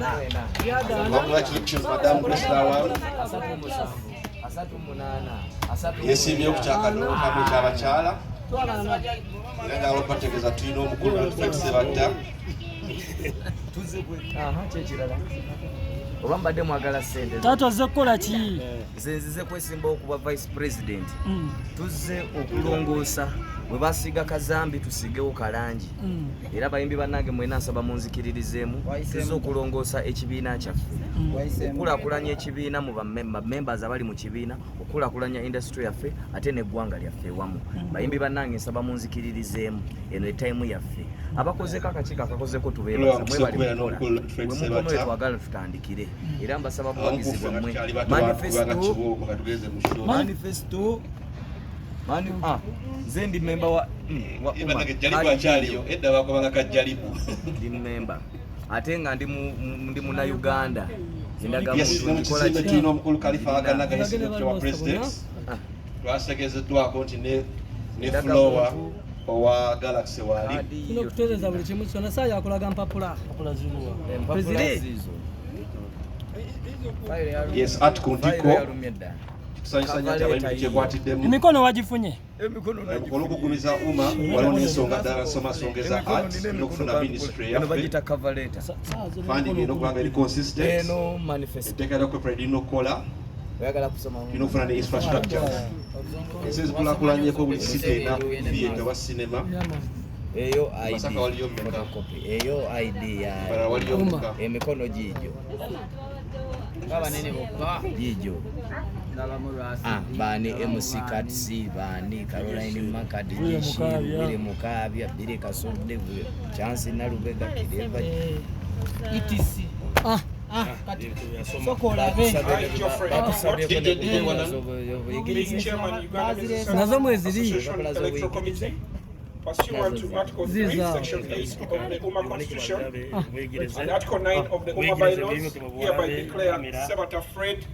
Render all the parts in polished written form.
Congratulations, Madam Grace Lawal. Yesimbyewo ku kyakadongo kamu ekyabakyala era nga bategeeza tulina omukulu Fred Sebatta. Kyekirala oba mbadde mwagala ssente. Taata, ozze kukola ki? Nze nzize kwesimbawo kuba vice president. Tuzze okulongoosa bwe basiiga kazambi, tusiigewo kalangi. Era bayimbi bannange mwena, nsaba munzikiririzeemu. Tuzze okulongoosa ekibiina kyaffe, okukulaakulanya ekibiina mu bamembers abali mu kibiina, okukulaakulanya industry yaffe ate n'eggwanga lyaffe ewamu. Bayimbi bannange, nsaba munzikiririzeemu. Eno etime yaffe. Abakozeko akakiiko akakozeko tubeebaza. Omukisa Mwebale okubeera kukola. n'omukulu Fred Bwe mukomewo Sebatta. twagala tutandikire, era mbasaba Abamu buwagizi ku ffe nga bwammwe. tukyali bato bakubanga Manifesto. kibooko nga tugenze mu show. Manifesto. Nze ndi member wa Eh, UMA. bannange, Jalibu akyaliyo, edda bakobanga ka Jalibu. Ndi member ate nga ndi munnayuganda. Yes, Endagamuntu ne mu ngikola kizimbe ki? tulina omukulu Khalifa Aganaga yesimbye wa president. Ah. Twategeezeddwako nti ne Endagamuntu. Flower owa Galaxy waali. Kadi Tulina yo. okutereeza buli kimu kyonna, saa yakulaga mpapula. Empapula Prezire. ziizo. Yes, art ku Fayiro ntiko. yalumye dda. Tusanyusa nnyo nti abayimbi tukyekwaatiddemu. Emikono wagifunye? Emikono. Olw'okugumiza UMA, waliwo n'ensonga ddala nsoma nsonga eza art n'okufuna ministry Eno eyaffe. bagiyita cover letter. Funding erina okuba nga eri consistent. Eno manifesto. Etteeka lya copyright lirina okukola. Oyagala kusoma? Tulina okufuna ne infrastructure. Ensi ezikulaakulanyeko, buli city erina theatre oba cinema. Eyo ID. Masaka waliyo mmeka? Photocopy. Eyo ID ya Balala waliyo mmeka? Emikono giigyo. Abanene bokka. Giigyo. Baani? MC Kats, baani? Caroline Makadi, Willy Jishi, Mukabya. Willy Mukabya, Billy Kasodde, Chance Nalubega, Kireva. Etc. Ah, kati soka olabe. DJ Wanan. Chairman, Uganda Musicians Nazo mweziri. Association Electoral Committee, pursuant to Article 3, Ziza. Section 8 of the UMA Constitution and Article 9 of the UMA Bylaws, hereby declare Sebata Fred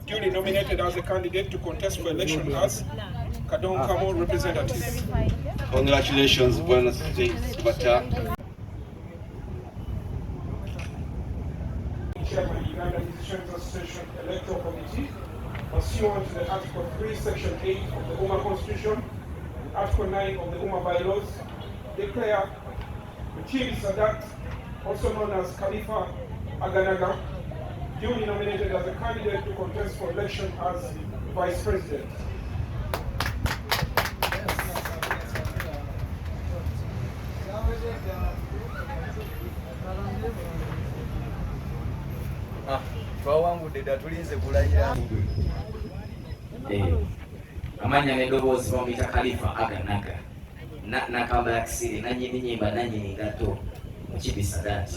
duly nominated as a candidate to contest for election as Kadonkamo representative. Congratulations, Bwana Sebatta. Chairman, Uganda Musicians Association Electoral Committee, pursuant to the Article 3, Section 8 of the UMA Constitution and Article 9 of the UMA Bylaws, declare Mukiibi Sadat, also known as Khalifa Aganaga, duly nominated as a candidate to contest for election as Vice President. Twawangudde dda, tulinze kulayira. Amanya n'eddoboozi bamuyita Khalifa Aganaga. Nakamba yakisire nanyini nyimba nanyini ngato Mukibi Sadati.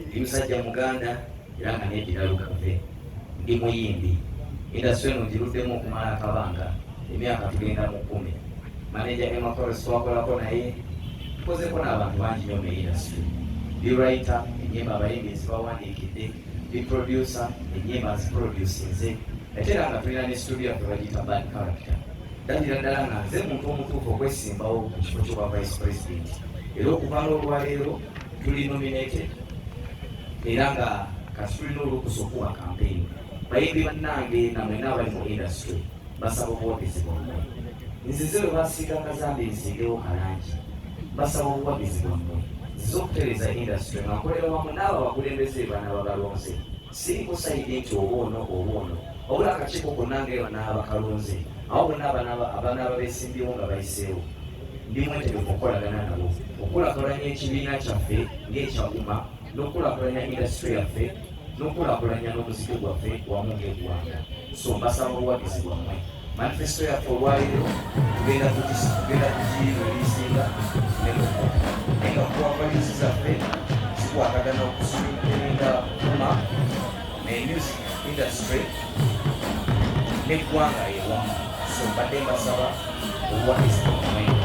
Ndi musajja Muganda era nga neddira Lugave. Ndi muyimbi. Industry eno ngiruddemu okumala akabanga, emyaka tugenda mu 10. Manager Emma Chorus twakolako naye, tukozeko n'abantu bangi nnyo mu industry. Ndi writer, ennyimba abayimbi nzibawandiikidde. Ndi producer, ennyimba nziproducinze, ate era nga tulina ne studio yaffe bagiyita Bad Character. Ndabira ddala nga nze muntu omutuufu okwesimbawo mu kifo ky'obwa vice president, era okuva n'olwaleero tuli nominated, era nga kati tulina olukusa okuba campaign. Bayimbi bannange namwena abali mu industry, basaba obuwagizi bwammwe. Nzize bwe basiiga kazambi nsiigewo kalangi. Basaba obuwagizi bwammwe. Nzize okutereeza industry nga nkolera wamu n'abo abakulembeze bana babalonze. Siri ku side nti oba ono oba ono, wabula akakiiko konna nga banaaba kalonze awo bonna abanaaba beesimbyewo nga bayiseewo, ndi mwetegefu okukolagana nabo okukulaakulanya ekibiina kyaffe ng'ekya UMA, n'okukulaakulanya industry yaffe, n'okukulaakulanya n'omuziki gwaffe wamu ng'eggwanga. So mbasaba obuwagizi bwammwe. Manifesto yaffe olwaleero tugenda kugireleasinga ne muko, naye nga kuwa values zaffe zikwatagana okustrengtheninga UMA ne music industry n'eggwanga ewamu. So mbadde mbasaba obuwagizi bwammwe.